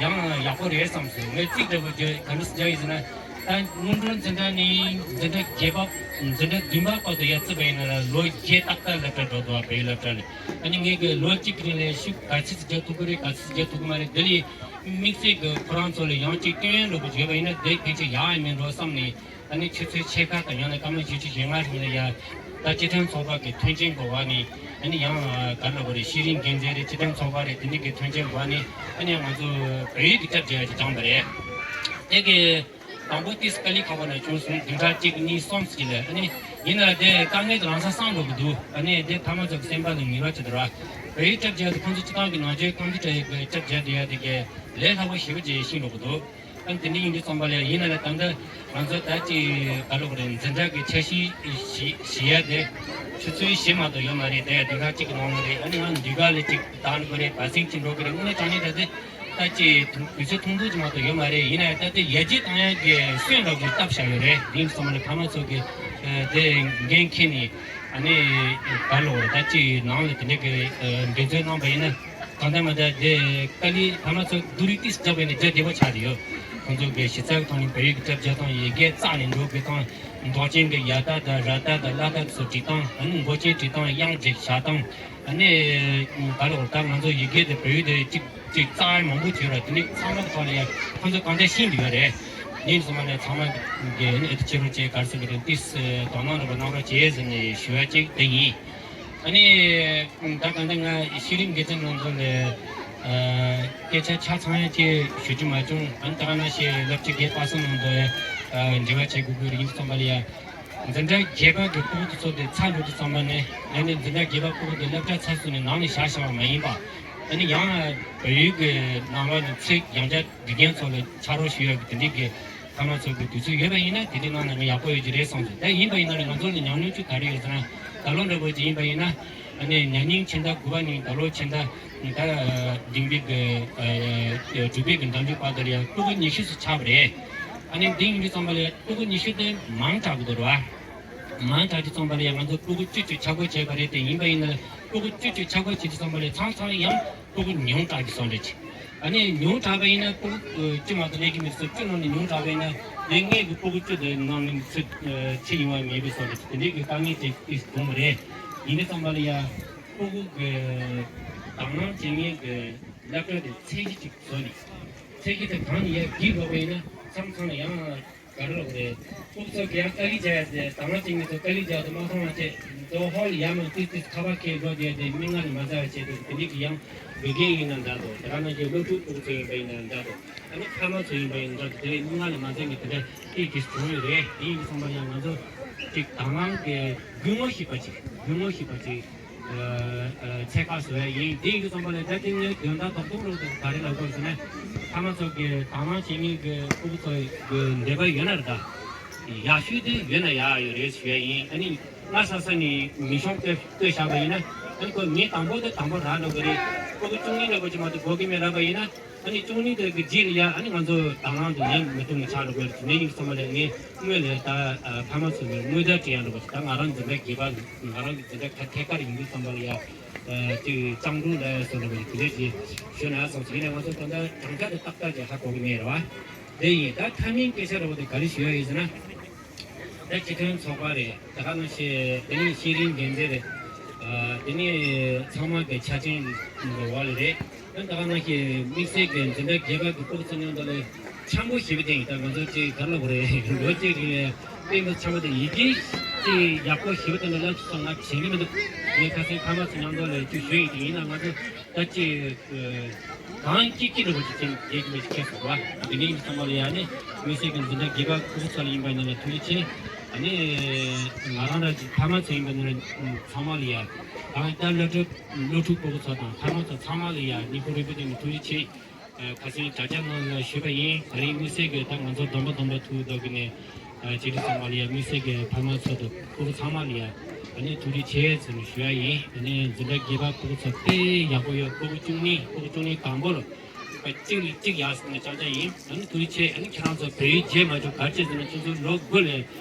ཡང་ཡག་པོ་རེད་བསམ་སོང་། ངས་གཅིག་འདྲ་པོ་བརྗོད་ག་འདྲ་སེ་རྒྱག་ཡིན་ཟེར་ན། ད་སྔོན་འགྲོ་འཛིན་གྲྭ་ནས་འཛིན་གྲྭ་བརྒྱད་པ་འཛིན་གྲྭ་བདུན་པ་བར་དུ་ཡར་བརྩིས་པ་ཡིན་ན་ལོ་བརྒྱད་ཏག་ཏག་སློབ་གྲྭ་འགྲོ་འདུག་བ། བོད་ཡིག་སློབ་གྲྭ་ནས། ཨ་ནི་ངས་གི་ལོ་གཅིག་གི་རིང་ལ་ཤུགས་ག་ཚོད་ཅིག་རྒྱག་ཐུབ་ཀྱི་རེད་ག་ཚོད་ཅིག་རྒྱག་ཐུབ་ཀྱི་མ་རེད། དེ་ལས་དམིགས་བསལ་གི་ཁོ་རང་ཚོ་ལ་ཡང་གཅིག་སྟོན་ལོ་གི་བརྗོད་པ་ཡིན་ན་དེ་ཕལ་ཆེར་ཡག་ཡིན་མིན་འགྲོ་བསམ་ནས། ཨ་ནི་ཆུ་ཚོད་ཕྱེད་ཀ་དང་ཡང་ན་སྐར་མ་བཞི་བཅུ་ཞེ་ལྔ་རིང་ལ་ཡ། ད་སྤྱི་མཐུན་ཚོགས་པ་གི་མཐུན་རྐྱེན་གི་འོག་ནས་ཨ་ནི་ཡང་ག་ལ་བ་རེད། ཤེས་རིག་འགན་འཛིན་རེད། སྤྱི་མཐུན་ཚོགས་པ་རེད། དེ་འདྲ་གི་མཐུན་རྐྱེན་གི་འོག་ནས་ཨ་ནི་ང་ཚོ་བོད་ཡིག་གི་སྐྱབས་བཅོལ་ཡ་ཅིག་བྱུང་བ་རེད། དེ་གི། དང་པོ་ཏིས་དཀའ་ལས་ཁག་པོ་ནས་བྱུང་སོང་། བདུན་ཕྲག་གཅིག་གཉིས་གསུམ་ཞིག་ལ། ཨ་ནི་ཡིན་ན་དེ་དཀའ་ངལ་དེ་རང་སར་སངས་འགྲོ་གི་འདུག་ཨ་ནི་དེ་ཕ་མ་ཚོ་གི་སེམས་པ་ལ་ངེས་པ་ཅིག་འདུག་ར། བོད་ཡིག་སྐྱབས་བཅོལ་དེ་ཁོང་ཚོ་སྤྱི་བཏང་གི་ནང་ཆོས་ཀོམ་པུ་ཊར་ཡིག་གི་སྐྱབས་བཅོལ་དེ་ཡ་དེ་གའི་ལས་སླ་པོ་ཞེ་པོ་ཅིག་ཤེས་འགྲོ་གི་འདུག་ད་ དེ་འདྲ་ཡིན་དུས་ཙམ་པ་ལ་ཡིན་ན་ལ་ད་ལྟ་ང་ཚོ་ད་ཅིག་ག་ལོག་རེད། འཛིན་གྲྭ་གི་འཆར་གཞི་བཞི་བཞི་ཡ་དེ་ཆུ་ཚོད་བཞི་མ་གཏོགས་ཡོད་མ་རེད། དེ་སྡིངས་ཆ་གཅིག་གི་ནང་ལ་རེད། ཨ་ནི་ང་འདི་ག་ལ་ཅིག་བཏང་དགོས་རེད། བར་སེང་ཅིག་འགྲོ་དགོས་རེད། དངོས་གནས་དྲང་གནས་ད་ལྟ་ད་ཅིག་དུས་ཚོད་ཐུང་ཐུང་ཅིག་མ་གཏོགས་ཡོད་མ་རེད། ཡིན་ན་ཡང་ད་ལྟ་ཡར་རྒྱས་བཏང་ཡ་གི་སོན་རབ་ཀྱི་སྟབས་བཞག་ཡོད་རེད། ཡིན་ཙམ་པ་ལ་ཕ་མ་ཚོ་གི་དེ་འགན་འཁྱེར་ནས་ཨ་ནི་ག་ལོག་རེད། ད་ཅིག་ནང་ལ་དེ་འདྲ་གི་འགྲན་རྩོད་གནང་པ་ཡིན་ན། གང་ལྟར་མ་ལྟར་དེ་དཀའ་ལས་ཕ་མ་ཚོ་སྡུག་རུས་ཏིས་རྒྱབ་པས་ནས་རྒྱ་བདེ་པོ་ཆགས་ཏེ་ཡོད། ཁོང་ཚོ་གི་གཞི་རྩ་གི་ཐོག་ནས་བོད་ཡིག་གི་གྲབས་རྒྱག་སྟངས། ཡི་གེ་རྩ་ནས་འགྲོ་དགོས་སྟངས། འདོགས་ཅན་གི་ཡ་ད་དང་ར་ད་དང་ལ་ད་སོགས་བྲིས་སྟངས། ཨ་ནི་མགོ་ཅན་བྲིས་སྟངས། དབྱངས་ཅན་བཞག་སྟངས། ཨ་ནི་ག་རེ་ད་ང་ཚོ་ཡི་གེ་དེ་བོད་ཡིག་དེ་གཅིག་གཅིག་རྩ་མང་པོ་བྱོས་ར། དེ་ནི་ཚང་མ་གི་ཐོག་ནས་ཡ་ཁོང་ཚོ་གང་ལྟར་ཤེས་ཀྱི་ཡོད་རེད། ཡིན་སོང་མ་ནས་ཚང་མ་གི་ཨ་ནི་ཨེ་ཏི་ཕྱི་རོལ་ཅན་ག་རེ་ཟེར་གི་རེད། ཏིས་དོ་སྣང་རེ་བ་གནང་རོགས་བྱེད་ཟེར་ནས་ཞུ་ཡ་གཅིག་དེ་ཡིན། ཨ་ནི་ད་ག་ད་ང་ཤེས་རིག་དགེ་རྒན་ནང་ཚོ་ལ་སྐད་ཆ་ཆ་ཚང་ཡང་ཅིག་ཞུ་རྒྱུ་མ་བྱུང་། ཨ་ནི་ད་ག་ནང་བཞིན་བསླབ་བྱ་བརྒྱད་པ་སོ་ནང་དུ་འབྲེལ་བ་བྱེད་དགོས་ཀྱི་རེད། ཡིན་ཙམ་པ་ལ་ཡ་འཛིན་གྲྭ་བརྒྱད་པ་གི་ཕྲུ་གུ་དེ་ཚོ་དེ་ཚར་འགྲོ་དུས་ཙམ་པ་ནས། ཨ་ནི་འཛིན་གྲྭ་བརྒྱད་པ་ཕྲུ་གུ་དེ་སློབ་གྲྭ་ཚར་སོང་ནས་ནང་ནས་བཞག་བཞག་པ་མ་ཡིན་པ། ཨ་ནི་ཡང་བོད་ཡིག་གི་ནང་ལོགས་ནས་ཚིག་ཡང་བསྐྱར་དགེ་རྒན་ཚོ་ལ་ཕྱག་རོགས་ཞུ་ཡག་གི་དེ་འདྲའི་གི་ཕ་མ་ཚོ་གི་དུས་ཚོད་ཡོད་པ་ཡིན་ན་དེ་འདྲའི་གནང་ན་ང་ཡག་པོ་ཡོད་ཀྱི་རེད་བསམ་སོང་། ད་ཡིན་པ་ཡིན་ན་ལས་ང་ཚོ་ལ་ཉམས་མྱོང་ཅིག་ག་རེ་ཡོད་ཟེར་ན། ད་ལོ་འདྲ་པོ་ཅིག་ཡིན་པ་ཡིན་ན། ཨ་ནི་ན་ནིང་ཕྱི་ཟླ་དགུ་པ་ནས་ད་ལོ་ཕྱི་ཟླ་ད་འདིང་བིག་གི་དྲུག་པའི་གི་ཟླ་མཇུག་བར་དུ་ལ་ཡ་ཕྲུ་གུ་ཉི་ཤུ་ཙམ་ཆགས་པ་རེད། ཨ་ནི་འདི་ཡིན་དུས་ཙམ་པ་ལ་ཡ་ཕྲུ་གུ་ཉི་ཤུ་དེ་མང་དྲགས་ཀྱི་འདུག་རེད་བ། མང་དྲགས་དུས་ཙམ་པ་ལ་ཡ་ང་ཚོ་ཕྲུ་གུ་བཅུ་བཅུ་ཆ་བགོས་བྱས་པ་རེད། དེ་ཡིན་པ་ཡིན་ན་ཕྲུ་གུ་བཅུ་བཅུ་ཆ་བགོས་བྱེད་དུས་ཙམ་པ་ལ་ཡ་ཚང་ཚང་ཡང་ཕྲུ་གུ་ཉུང་དྲགས་ཀྱི་བཟོ་འདྲ་ཅིག་ཨ་ནི་ཉུང་དྲགས་པ་ཡིན་ན་ཕྲུ་གུ་བཅུ་མ་གཏོགས་སླེབས་ཀྱི་མི་འདུག་བཅུ་ནང་ནས་ཉུང་དྲགས་པ་ཡིན་ན་ངས་ངའི་གི་ཕྲུ་གུ་བཅུ་དེ་ནང་ནས་ཚུར་ཁྲིད་ཡོང་བ་མེད་པའི་བཟོ་འདྲ་ཅིག་དེ་འདྲའི་གི་དཀའ་ངལ་ཅིག་ཏིས་བྱུང་བ་རེད། ཡིན་དུས་ཙམ་པ་ལ་ཡ་ཕྲུ་གུ་གི་དང་བླངས་བྱེད་མཁན་གི་སློབ་གྲྭ་དེ་ཚད་གཞི་ཅིག་བཟོ་ནས། ཚད་གཞི་དེ་གང་ནས་ཡར་བརྒྱུད་དགོས་པ་ཡིན་ན་མཚམས་མཚམས་ལ་ཡང་ག་རེ་ལབ་དགོས་རེད། ཕྲུ་གུ་ཚོ་གི་ཡང་དཀའ་ལས་རྒྱག་ཡ་དེ་དང་བླངས་བྱེད་མཁན་ཚོ་དཀའ་ལས་རྒྱག་དུ་མ་སོང་བ་བྱས། མདོ་ཧོལ་ཡར་མར་ཏིས་ཏིས་ཁ་པར་འཁྱེར་འགྲོ་བསྡད་དེ་མིག་སྔ་ནས་མ་ཟ་བ་བྱས་འདུག་དེ་འདྲའི་གི་ཡང་དགེ་རྒན་ཡིན་ན་འདྲ་འདུག་དེ་ག་ནང་བཞིན་སློབ་ཕྲུག་ཕྲུ་གུ་ཚོ་ཡིན་པ་ཡིན་ན་འདྲ་འདུག་ཨ་ནི་ཕ་མ་ཚོ་ཡིན་པ་ཡིན་ན་འདྲ་འདུག་དེ་འདྲའི་མིག་སྔ་ནས་མ་ཟ་མཁན་དེ་འདྲ་ཏིས་ཏིས་བྱུང་ཡོད་རེད། དེ་ཡིན་དུས་ཙམ་པ་ཡང་ང་ཚོ་ཅིག་དང་བླངས་ཀྱི་སྒུལ་ངོ་ཞིག་པ་ཅིག་སྒུལ་ངོ་ཞིག་པ་ཅིག་ཚད་བཀག་བཟོ་ཡ་ཡིན། དེ་ཡིན་དུས་ཙམ་པ་ལ་ད་ལྟ་ངས་དོན་དག་རྡོག་རྡོག་རོགས་དང་ག་རེ་ལབ་དགོས་ཟེར་ན། ཕ་མ་ཚོ་གི་དང་བླངས་བྱེད་མཁན་གི་ཕྲུ་གུ་ཚོ་གི་འདོད་པ་ཡོད་ན་རེད་ད། ཡག་ཤོས་དེ་ཡོད་ན་ཡག་ཡོད་རེད་ཞུ་ཡ་ཡིན། ཨ་ནི་སྔ་ས་ས་ནས་མིག་ཤོང་བལྟས་བལྟས་བཞག་པ་ཡིན་ན། ཨ་ནི་ཁོ་ངས་དང་པོ་དེ་དང་པོ་རག་འགྲོ་གི་རེད། ཕྲུ་གུ་བཅུ་གཉིས་ལ་གོ་ཅི་མ་གཏོགས་གོ་གི་མེད་རག་པ་ཡིན་ན། ཨ་ནི་བཅུ་གཉིས་དེ་གི་རྗེས་ལ་ཡ་ཨ་ནི་ང་ཚོ་དང་བླངས་དུ་ཡང་མི་གཏོང་གི་ཆགས་འགྲོ་གི་རེད། དེ་ནས་ཡིན་ཙམ་པ་ལ་ངས་དངོས་ལ་ད་ཕ་མ་ཚོ་ལ་དངོས་བརྡ་སྤྲད་ཡ་འགྲོ་གི་རེད། ད་ང་རང་འཛིན་གྲྭ་བརྒྱད་པ་ང་རང་གི་འཛིན་གྲྭ་ཐད་ཐད་ཀར་ཡིན་དུས་ཙམ་པ་ལ་ཡ་ཅིག་སྤྱང་གྲུང་ལ་སོགས་ལ་བའི་དེ་འདྲས་ཅིག་ཞུ་ན་སོང་ཙང་ཡིན་ན་ང་ཚོ་ད་ལྟ་གྲངས་ཀ་དེ་ཏག་ཏག་ཅིག་ཧ་གོ་གི་མེད་རེད་བ། དེ་ཡིན་ད་མཐའ་མའི་སྐད་ཆ་རེ་བ་དེ་ག་རེ་ཞུ་ཡ་ཡོད་ཟེར་ན། ད་སྤྱི་མཐུན་ཚོགས་པ་རེད། ད་ག་ནང་བཞིན་དེ་ནས་ཤེས་རིག་འགན་འཛིན་རེད། ཨ་དེ་ནས་ཚང་མ་གི་ཆ་རྐྱེན་གི་འོག་ལ་རེད། ད་ག་ནང་བཞིན་དམིགས་བསལ་གི་འཛིན་གྲྭ་བརྒྱད་པ་གི་ཕྲུ་གུ་ཚོ་མཉམ་དུ་ལ་འཆམ་པོ་ཞེ་པོ་བསྟན་ཡིན། ད་ང་ཚོ་ཅིག་ག་རེ་ལབ་དགོས་རེད། ལོ་གཅིག་རིང་ལ་དཔེ་མི་འཆམ་པོ་དེ་ཡི་གེ་ཅིག་ཡག་པོ་ཞེ་པོ་བསྟན་ན་ལབ་སོང་ང་བྱེད་ཀྱི་མི་འདུག་ངས་ཁ་སང་ཕ་མ་ཚོ་མཉམ་དུ་ལ་ཅིག་ཞུས་ཡིན། དེ་ཡིན་ན་ང་ཚོ་ད་ཅིག་གང་སྐྱིད་སྐྱིད་འདྲ་པོ་ཅིག་ཅིག་རྒྱལ་གྱི་མི་ཞིག་ཁྱེར་སོང་བ། དེ་ནས་ཚང་མ་ལ་ཡ་ནི་དམིགས་བསལ་གྱི་འཛིན་གྲྭ་བརྒྱད་པ་ཕྲུ་གུ་ཚོ་ལ་ཡིན་པ་ཡིན་ན་ལ་ཐུགས་རྗེ་ཆེ། ཨ་ནི་ང་རང་ར་ཅིག་ཕ་མ་ཚོ་ཡིན་པ་ཡིན་ན་ལ་ཚང་མ་ལ་ཡ་གང་ལྟར་སློབ་ཕྲུག་སློབ་ཕྲུག་ཕྲུ་གུ་ཚོ་དང་ཕ་མ་ཚོ་ཚང་མ་ལ་ཡ་སྙིང་ཁོང་རུས་པའི་གཏིང་ནས་ཐུགས་རྗེ་ཆེ། ཁ་སང་དྲ་རྒྱ་ནང་ལ་ཞུས་པ་ཡིན། ད་རིང་དམིགས་བསལ་གྱི་ད་ང་ཚོ་སྡོམ་པ་སྡོམ་པ་ཐུག་འདུག་གི་ནས་བྱེད་དུས་ཚང་མ་ལ་ཡ་དམིགས་བསལ་གྱི་ཕ་མ་ཚོ་དང་ཕྲུ་གུ་ཚང་མ་ལ་ཡ་ཨ་ནི་ཐུགས་རྗེ་ཆེ་ཟེར་ནས་ཞུ་ཡ་ཡིན། ཨ་ནི་འཛིན་གྲྭ་བརྒྱད་པ་ཕྲུ་གུ་ཚོ་དཔེ་ཡག་པོ་ཡོད། ཕྲུ་གུ་བཅུ་གཉིས་ཕྲུ་གུ་བཅུ་གཉིས་དང་པོ་ལ་གཅིག་ལ་གཅིག་ཡག་ཟེར་ནས་ཅག་ཅག་ཡིན། ཨ་ནི་ཐུགས་རྗེ་ཆེ། ཨ་ནི་ཁྱེད་རང་ཚོ་བོད་ཡིག་བརྗེད་མ་བཅུག་ག་རེ་བྱས་ཟེར་ན་ཁྱེད་ཚོ་ལོ་དགུ་ལ་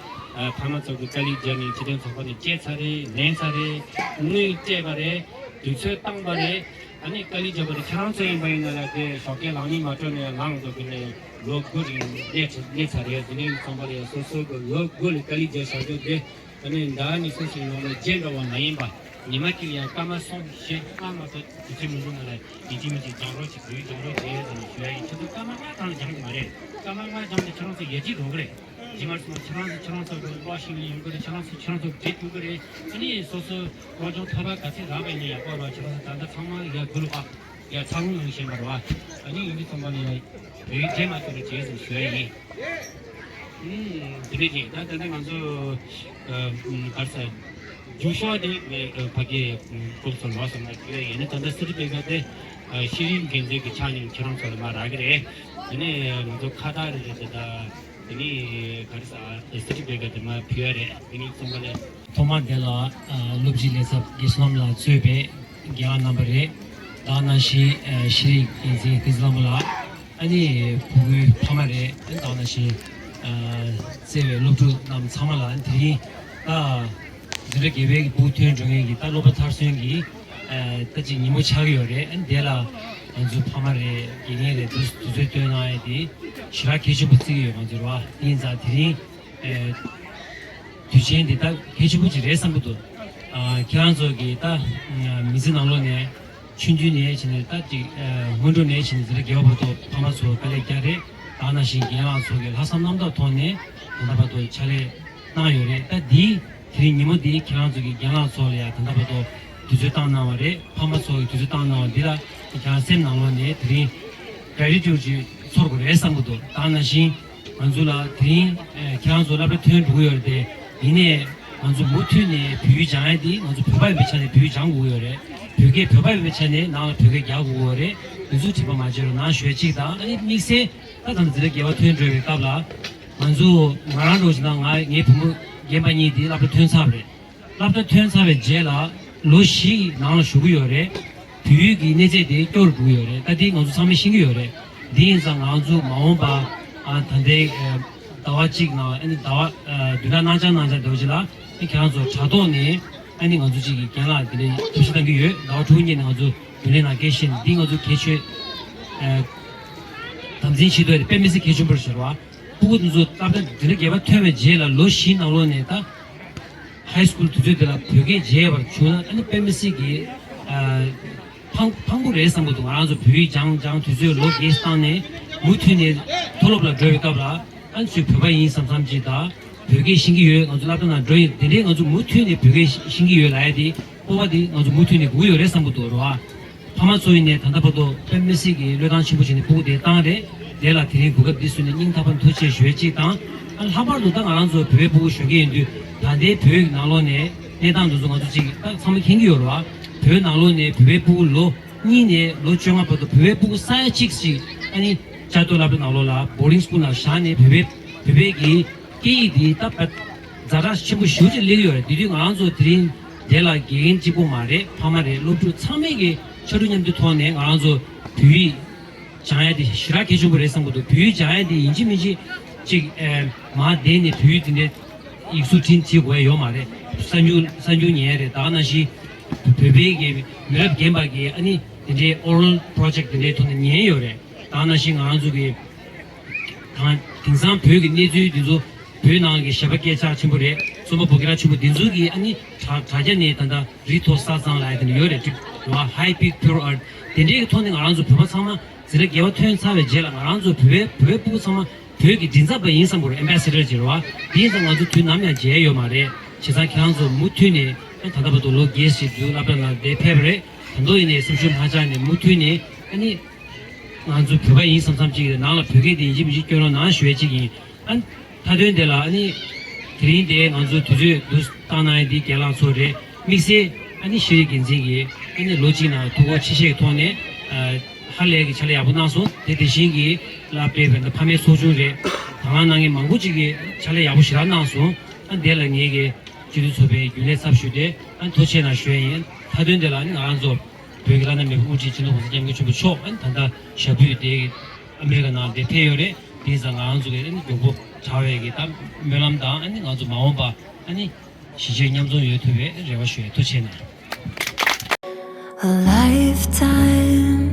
ཕ་མ་ཚོ་གི་དཀའ་ལས་བརྒྱབ་ནས་སྤྱི་མཐུན་ཚོགས་པ་ནས་བསྐྱལ་ཚར་རེད། ལེན་ཚར་རེད། དངུལ་སྤྲད་པ་རེད། དུས་ཚོད་བཏང་པ་རེད། ཨ་ནི་དཀའ་ལས་བརྒྱབ་པ་རེད། ཁྱེད་རང་ཚོ་ཡིན་པ་ཡིན་ན་ལ་དེ་ཞོགས་ཀས་ལངས་གཉིད་མ་དྲོས་ནས་ལངས་འདུག་གི་ནས་ལོ་དགུ་རིང་སླེབས་ཚར་སླེབས་ཚར་རེད། དེ་ནས་ཚོང་པ་ལ་ཡ་སོ་སོ་གི་ལོ་དགུ་ལ་དཀའ་ལས་བརྒྱབ་བཞག་རྒྱུ་དེ་ཨ་ནི་ཟླ་ནས་སོ་སོའི་ལོ་ལ་རྗེས་འགྲོ་བ་མ་ཡིན་པ། ཉི་མ་གཅིག་ལ་ཡ་སྐར་མ་གསུམ་བཞི་ལྔ་མ་གཏོགས་དུས་ཚོད་མི་འདུག་ན་ལ་ཡིན་གཅིག་མིན་གཅིག་སྦྱང་རོགས་བྱེད་དགོས། སྦྱང་རོགས་བྱེད་ཟེར་ནས་ཞུ་ཡ་ཡིན། ཁྱེད་ཚོ་སྐར་མ་ལྔ་གང་ལ་སྦྱང་གི་མ་རེད། སྐར་མ་ལྔ་སྦྱངས་ནས་ཁྱེད་རང་ཚོ་ཡར་རྒྱས་འགྲོ་གི་རེད། རྗེས་མ་སོང་ཁྱེད་རང་ཚོ་ཁྱེད་རང་ཚོ་གི་གློག་ཤིང་ལ་ཡོང་གི་རེད། ཁྱེད་རང་ཚོ་ཁྱེད་རང་ཚོ་འབྲེལ་ཐུབ་ཀྱི་རེད། ཨ་ནི་སོ་སོ་སློབ་སྦྱོང་ཐོབ་པ་ག་ཚད་རག་པ་ཡིན་ན་ཡག་པོ་ལ་ཁྱེད་རང་ཚོ་ད་ལྟ་ཚང་མ་ཡར་དགུ་ལ་ཕབ་ཡར་འཚར་ལོངས་ཡོང་བཞིན་པ་རེད་བ། ཨ་ནི་ཡིན་དུས་ཚང་མ་ལ་ཡ་བོད་ཡིག་རྗེས་མ་ཐོན་རེ་བྱེད་ཟེར་ཞུ་ཡ་ཡིན། ཨུམ། དེ་འདྲ་ཅིག་ད་ད་ལྟ་ང་ཚོ་ཨ་ཨུམ་ག་རེ་ཟེར། རྒྱུགས་ཤོག་དེ་ངས་ཕ་གིའི་སྐུ་གཟུགས་ལོགས་སུ་མ་བསྐྱོད་ཡིན་ན། ད་ལྟ་སི་ཊི་སྤི་ཀར་དེ་ཤེས་རིག་འགན་འཛིན་གྱི་ཕྱག་ནས་ཁྱེད་རང་ཚོ་ལ་མ་རག་གི་རེད། དེ་ནས་ང་ཚོ་ཁ་བཏགས་རེ་རེ་དེ་དང་། དེ་ནས་ག་རེ་ཟ་སི་ཊི་སྤི་ཀར་དེ་མ་ཕུལ་ཡ་རེད། དེ་ནས་གསུམ་པ་ལས། ཐོག་མ་དེ་ལ་སློབ་སྤྱི་ལས་ཚབ་དགེ་བསོད་ནམས་ལགས་གཙོས་པའི་རྒན་ལགས་རྣམ་པ་རེད། ད་ག་ནང་བཞིན་ཤེས་རིག་འགན་འཛིན་ཀི་ཛི་ལྷ་མོ་ལགས། ཨ་ནི་ཕྲུ་གུའི་ཕ་མ་རེད། ཨ་ནི་ད་ག་ནང་བཞིན་བརྩེ་བའི་སློབ་ཕྲུག་རྣམས་ཚང་མ་ལ། ཨ་ནི་དེ་རིང་ད་འཛིན་གྲྭ་བརྒྱད་པའི་གི་ཕྲུ་གུ་ཐོན་འགྲོ་མཁན་གྱི་ད་སློབ་གྲྭ་མཐར་སོན་གྱི་ད་ཅིག་ཉིན་མོ་ཆགས་ཀྱི་ཡོད་རེད། ཨ་ནི་དེ་ལ་ང་ཚོའི་ཕ་མ་རེད། དགེ་རྒན་རེད། དུས་དུས་ཚོད་བཏོན་གནང་ཡས་དེ་ཞེ་དྲག་གལ་ཆེན་པོ་བརྩི་གི་ཡོད། ང་ཚོ་རེད་བ། དེ་ཡིན་ཙང་དེ་རིང་དུས་ཆེན་འདི་ད་གལ་ཆེན་པོ་ཅིག་རེད་བསམ་གྱི་འདུག་ཁྱེད་རང་ཚོ་གི་ད་མི་ཚེ་ནང་ལོགས་ནས་ཆུང་དུས་ནས་བྱས་ནས་ད་ཅིག་སྔོན་འགྲོ་ནས་བྱས་ནས་འཛིན་གྲྭ་བརྒྱད་པ་བར་དུ་ཕ་མ་ཚོ་དཀའ་ལས་བརྒྱབ་རེད། ད་ག་ནང་བཞིན་རྒན་ལགས་ཚོ་གི་ལྷག་བསམ་རྣམ་དག་ཐོག་ནས་ད་ལྟ་བར་དུ་ཕྱག་ལས་གནང་ཡོད་རེད། ད་འདི་དེ་རིང་ཉིན་མོ་འདི་ཁྱེད་རང་ཚོ་གི་རྒན་ལགས་ཚོ་ལ་ཡང་ད་ལྟ་བར་དུ་དུས་ཚོད་བཏང་གནང་བ་རེད། ཕ་མ་ཚོ་གི་དུས་ཚོད་བཏང་གནང་བ་འདི་ལ་ཁྱེད་རང་སེམས་ནང་ལོགས་ནས་དེ་རིང་གྷེ་རེ་ཊི་ཊུཌ་ཅིག་ཚོར་དགོས་རེད་བསམ་གྱི་འདུག་ད་ག་ནང་བཞིན་ང་ཚོ་ལ་དེ་རིང་ཨེ་ཁྱེད་རང་ཚོ་སློབ་གྲྭ་ཐོན་འགྲོ་གི་ཡོད་རེད་དེ། ཡིན་ནའི་ང་ཚོ་མུ་མཐུད་ནས་བོད་ཡིག་སྦྱང་ཡ་འདི་ང་ཚོ་བོད་པ་ཡིན་པའི་ཆ་ནས་བོད་ཡིག་སྦྱང་དགོས་ཀྱི་ཡོད་རེད། བོད་སྐད་བོད་པ་ཡིན་པའི་ཆ་ནས་ནང་ལ་བོད་སྐད་རྒྱག་དགོས་ཀྱི་ཡོད་རེད། དེ་ཚོ་དྲི་བ་མ་བརྗོད་རོགས་གནང་ཞུ་ཡ་གཅིག་དང་། ཨ་ནི་དམིགས་བསལ་ད་ད་ལྟ་འཛིན་གྲྭ་བརྒྱད་པ་ཐོན་འགྲོ་བའི་སྐབས་ལ་ང་ཚོ་ང་རང་འདྲ་བོ་ཞིག་དང་ང་ངའི་བུ་མོ་རྒན་པ་གཉིས་འདི་སློབ་གྲྭ་ཐོན་ཚར་བ་རེད། སློབ་གྲྭ་ཐོན་ཚར་བའི་རྗེས་ལ་ལོ་བཞི་ནང་ལ་བཞུགས་ཀྱི་ཡོད་རེད། བོད་ཡིག་གི་གནས་ཚད་དེ་སྐྱོ་རུ་འགྲོ་གི་ཡོད་རེད། ད་འདི་ང་ཚོ་ཚང་མས་ཤེས་ཀྱི་ཡོད་རེད། འདི་ཡིན་ཙང་ང་ཚོ་མ་འོངས་པ་ཨ་ད་ལྟའི་ཨ་ཟླ་བ་གཅིག་ནང་ཨ་ནི་ཟླ་བ་ཨ་བདུན་ཕྲག་གནང་འཆར་གནང་འཆར་འདྲ་བོ་ཅིག་ལ་ཨ་ཁྱེད་རང་ཚོ་དྲ་ཐོག་ནས་ཨ་ནི་ང་ཚོ་གཅིག་གི་རྒན་ལགས་དེ་འདྲའི་ཐབས་ཤེས་གཏང་གི་ཡོད། ཟླ་བ་དྲུག་གཉིས་ནས་ང་ཚོ་རྒྱུན་ལས་ནང་སྐད་བཤད་ནས་འདི་ང་ཚོ་གལ་ཆེ་ཨ་དམ་འཛིན་བྱེད་ཐུབ་ཡ་དེ་དཔེ་མི་སྲིད་གལ་ཆེན་པོ་རེད་ཟེར་བ། ཕྲུ་གུ་དེ་ཚོ་སློབ་གྲྭ་འཛིན་གྲྭ་བརྒྱད་པ་ཐོན་པའི་རྗེས་ལ་ལོ་བཞི་ནང་ལོགས་ནས་ད་ཧའི་སི་ཀུལ་དུས་ཚོད་དེ་ལ་བོད་སྐད་བརྗེད་པར་བྱུང་ན་ཨ་ནི་དཔེ་མི་སྲིད་ཀྱི་ཨ་ཕངས་ཕངས་པོ་རེད་བསམ་གྱི་འདུག་ང་རང་ཚོ་བོད་ཡིག་སྦྱང་སྦྱང་དུས་ཚོད་ལོ་བརྒྱད་བཏང་ནས་མུ་མཐུད་ནས་མཐོ་སློབ་ལ་འགྲོ་བའི་སྐབས་ལ་ཨ་ནི་ཚོས་བོད་པ་ཡིན་བསམ་བསམ་ཅིག་དང་། བོད་སྐད་ཤེས་ཀྱི་ཡོད། ང་ཚོ་སློབ་གྲྭ་ནང་འགྲོ་ཡིན། དེ་འདྲའི་ང་ཚོ་མུ་མཐུད་ནས་བོད་སྐད་ཤེས་ཀྱི་ཡོད་ལབ་ཡ་དེ་སྤོབས་པ་དེ་ང་ཚོ་མུ་མཐུད་ནས་དགོས་ཀྱི་ཡོད་རེད་བསམ་གྱི་འདུག་རེད་བ། ཕ་མ་ཚོ་ཡིན་ནའི་ད་ལྟ་བར་དུ་དཔེ་མི་སྲིད་ཀྱི་བློས་བཏང་ཆེན་པོ་བྱས་ནས་ཕྲུ་གུ་དེ་བཏང་རེད། དེ་ལ་དེ་རིང་གོ་སྐབས་འདི་བཟོས་ནས་སྙིང་ཐག་པ་ནས་ཐུགས་རྗེ་ཆེ་ཞུ་ཡ་གཅིག་དང་། ཨ་ལྷག་པར་དུ་ད་ང་རང་ཚོ་བོད་པའི་ཕྲུ་གུ་གཞོན་སྐྱེས་ཡིན་དུས་ད་ལྟའི་བོད་ཡིག་ནང་ལོགས་ནས་གནས་སྟངས་འདི་ཚོ་ང་ཚོ་གཅིག་ད་ཚང་མ་མཁྱེན་གྱི་ཡོད་རེད་བ། བོད་ནང་ལོགས་ནས་བོད་པའི་ཕྲུ་གུ་ལོ་གཉིས་ནས་ལོ་བཅོ་ལྔ་བར་དུ་བོད་པའི་ཕྲུ་གུ་ས་ཡ་གཅིག་ཅིག་ཨ་ནི་བཅའ་སྡོད་སློབ་གྲྭ་ནང་ལོགས་ལ་བོར་ཌིང་སི་ཀུལ་ནང་བཞག་ནས་བོད་པའི་བོད་པའི་གི་སྐད་ཡིག་འདི་ད་ཛ་དྲག་ཆེན་པོ་ཞེ་པོ་ཅིག་སླེབས་ཡོད་རེད། དེ་དུས་ང་རང་ཚོ་དེ་རིང་དེ་ལ་དགེ་རྒན་གཅིག་པོ་མ་རེད། ཕ་མ་རེད། སློབ་ཕྲུག་ཚང་མས་ཀྱི་ཕྱར་གྲུ་མཉམ་འདེགས་ཐོག་ནས་ང་རང་ཚོ་བོད་ཡིག་སྦྱང་ཡ་དེ་ཞེ་དྲག་གལ་ཆེན་པོ་རེད་བསམ་གྱི་འདུག་བོད་ཡིག་སྦྱང་ཡ་དེ་ཡིན་གཅིག་མིན་གཅིག་ཅིག་ཨེ་མར་བསྡད་ནས་བོད་ཡིག་དེ་འདྲའི་ཡིག་གཟུགས་འབྲི་བྲིས་དགོས་ཡ་ཡོད་མ་རེད། གསར་འགྱུར་གསར་འགྱུར་ཉན་ཡ་རེད། ད་ག་ནང་བཞིན་བོད་པའི་གི་མི་རབས་རྒན་པ་གི་ཨ་ནི་དེ་འདྲའི་ཨོ་རལ་པོ་རོ་ཇེག་དེ་འདྲའི་ཐོག་ནས་ཉན་ཡ་ཡོད་རེད། ད་ག་ནང་བཞིན་ང་རང་ཚོ་གི་དང་དེང་སང་བོད་ཀྱི་གནས་ཚུལ་འདི་ཚོ་བོད་ནང་གི་གཞས་པ་སྐད་གྲགས་ཆེན་པོ་རེད། རྩོམ་པ་པོ་སྐད་གྲགས་ཆེན་པོ་འདི་ཚོ་གིས་ཨ་ནི་དྲ་དྲ་རྒྱ་ནས་ད་ལྟ་རིགས་མཐོ་ས་གཙང་ལབ་ཡ་དེ་འདྲ་ཡོད་རེད། ཀྲིག་རེད་བ། High Peak Pure Art དེ་འདྲའི་གི་ཐོག་ནས་ང་རང་ཚོ་བོད་པ་ཚང་མ་འཛིན་གྲྭ་བརྒྱད་པ་ཐོན་ཚར་བའི་རྗེས་ལ་ང་རང་ཚོ་བོད་པའི་བོད་པའི་ཕྲུ་གུ་ཚང་མ་བོད་ཀྱི་མགྲིན་ཚབ་པ་ཡིན་བསམ་གྱི་རེད། ཨེམ་བྷེ་སེ་ཌར་ཅིག་རེད་བ། དེ་ཡིན་ཙང་ང་ཚོ་དུས་ནམ་ཡང་བརྗེད་ཡ་ཡོད་མ་རེད། བྱས་ཙང་ཁྱེད་རང་ཚོ་མུ་མཐུད་ནས་ཨ་ད་ལྟ་བར་དུ་ལོ་བརྒྱད་ཅིག་བརྒྱུད་སློབ་གྲྭ་ནང་བསྡད་ཕེབས་པ་རེད། ད་དུང་ཡིན་ནའི་སེམས་ཤུགས་མ་ཆག་ནས་མུ་མཐུད་ནས་ཨ་ནི། ང་ཚོ་བོད་པ་ཡིན་བསམ་བསམ་ཅིག་ནང་ལ་བོད་སྐད་དེ་ཡིན་གཅིག་མིན་གཅིག་སྐྱོན་རོགས་གནང་ཞུ་ཡ་གཅིག་ཡིན། ཨ་ནི་མཐའ་དོན་དེ་ལ་ཨ་ནི་དེ་རིང་དེ་ང་ཚོ་དུས་ཚོད་འདུ་བཏང་གནང་ཡ་འདི་རྒན་ལགས་ཚོ་རེད། དམིགས་བསལ་ཨ་ནི་ཤེས་རིག་འགན་འཛིན་གྱིས་ཨ་ནི་ལོ་གཅིག་ནང་ཐུགས་ཁུར་ཆེ་བཞེས་ཀྱི་ཐོག་ནས་ཨ་ཧ་ལས་ཀྱི་ཕྱག་ལས་ཡག་པོ་གནང་སོང་། དེ་དེ་བཞིན་གྱི་སློབ་གྲྭའི་བན་ད་ཕ་མའི་ཚོགས་ཆུང་རེད། དང་བླངས་གནང་མཁན་མང་པོ་ཅིག་གིས་ཕྱག་ལས་ཡག་པོ་ཞེ་དྲག་གནང་སོང་། ཨ་དེ་ལ་ངེད་ཀྱི་སྤྱི་འཐུས་ཚོགས་པའི་རྒྱུན་ལས་ཚབ་ཞུས་ཏེ་ཨ་ནི་ཐུགས་རྗེ་ཆེ་གནང་ཞུ་ཡ་ཡིན། མཐའ་དོན་དེ་ལ་ཨ་ནི་ང་རང་ཚོ་བོད་ཀྱི་བླ་ན་མེད་པའི་དབུ་ཁྲིད་སྤྱི་ནོར་༸གོང་ས་༸སྐྱབས་མགོན་ཆེན་པོ་མཆོག་ཨ་ནི་ད་ལྟ་ཞབས་པུས་དེ་ཨ་མེ་རི་ཀ་ནང་དེ་ཕེབས་ཡོད་རེད། དེ་ཡིན་ཙང་ང་རང་ཚོ་གི་ཨ་ནི་མགྱོགས་པོ་དྲག་པའི་གི་ད་སྨོན་ལམ་དང་ཨ་ནི་ང་ཚོ་མ་འོངས་པ་ཨ་ནི་གཞིས་བྱེས་མཉམ་འཛོམས་ཡོང་ཐུབ་པའི་རེ་བ་ཞུ་ཡ། ཐུགས་རྗེ་ཆེ་གནང་། A lifetime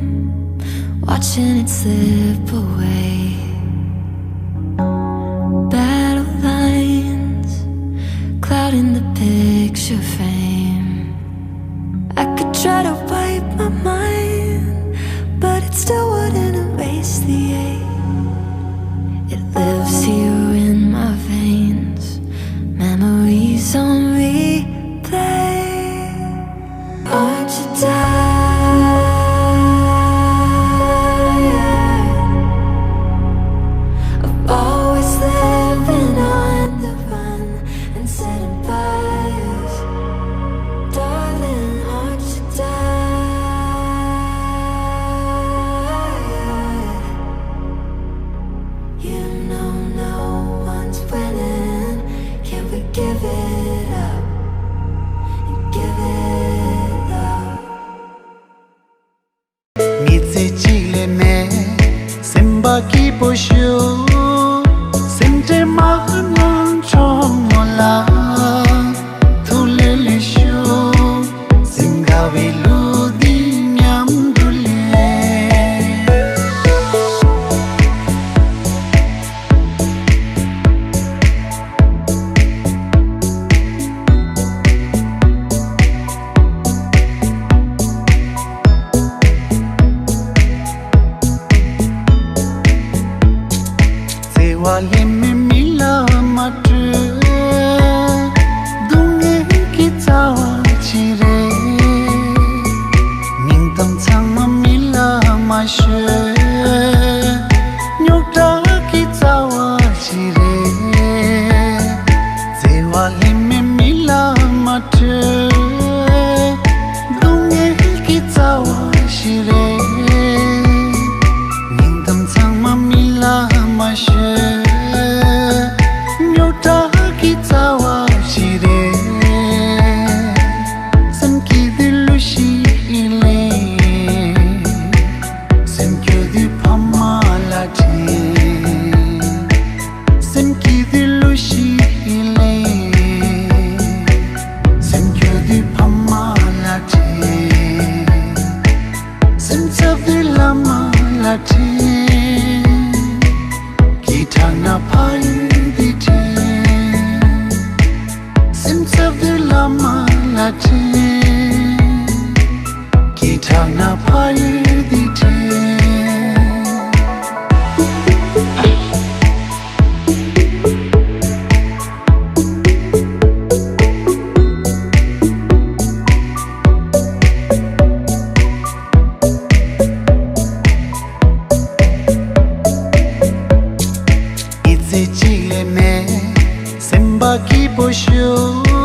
watching it slip away. Battle lines clouding the picture frame. I could try to wipe my mind, but it still wouldn't erase the ache. It lives here in my veins, memories on replay. Aren't you tired of always living on the run and setting fires? པོ་ཞུ། སེམས་ཁྲལ་མ་གནང་གྲོགས་མོ་ལ། ཐུགས་ལས་ལས་ཞུ། སེམས་དགའ་བའི་གླུ་འདི་མཉམ་དུ་ལེན། བརྩེ་བ་ལྷད་མེད་མི་ལ་མ་སྤྲོད། སྡུག་བསྔལ་གྱི་རྩ་བ་ཅི་རེད། སྙིང་གཏམ་ཚང་མ་མི་ལ་མ་ཤོད། རྙོག་དྲ་གི་རྩ་བ་ཅི་རེད། བརྩེ་བ་ལྷད་མེད་མི་ལ་མ་སྤྲོད། སྡུག་བསྔལ་གྱི་རྩ་བ་ཞིག་རེད། སྙིང་གཏམ་ཚང་མ་མི་ལ་མ་ཤོད། རྙོག་དྲ་གི་རྩ་བ་ཞིག་རེད། སེམས་སྐྱིད་དུས་གླུ་ཞིག་ལེན། སེམས་སྐྱོ་དུས་ཕ་མ་ལ་དྲན། སེམས་སྐྱིད་དུས་གླུ་ཞིག་ལེན། སེམས་སྐྱོ་དུས་ཕ་མ་ལ་དྲན། སེམས་འཚབ་དུས་བླ་མ་ལ་དྲན། སྐྱིད་དྲགས་ན་ཕ་ཡུལ་འདི་དྲན། སེམས་འཚབ་དུས་བླ་མ་ལ་དྲན། སྐྱིད་དྲགས་ན་ཕ་ཡུལ་འདི་དྲན། ཡིད་ཚེ་གཅིག་ལས་མེད། སེམས་པ་སྐྱིད་པོ་ཞུ།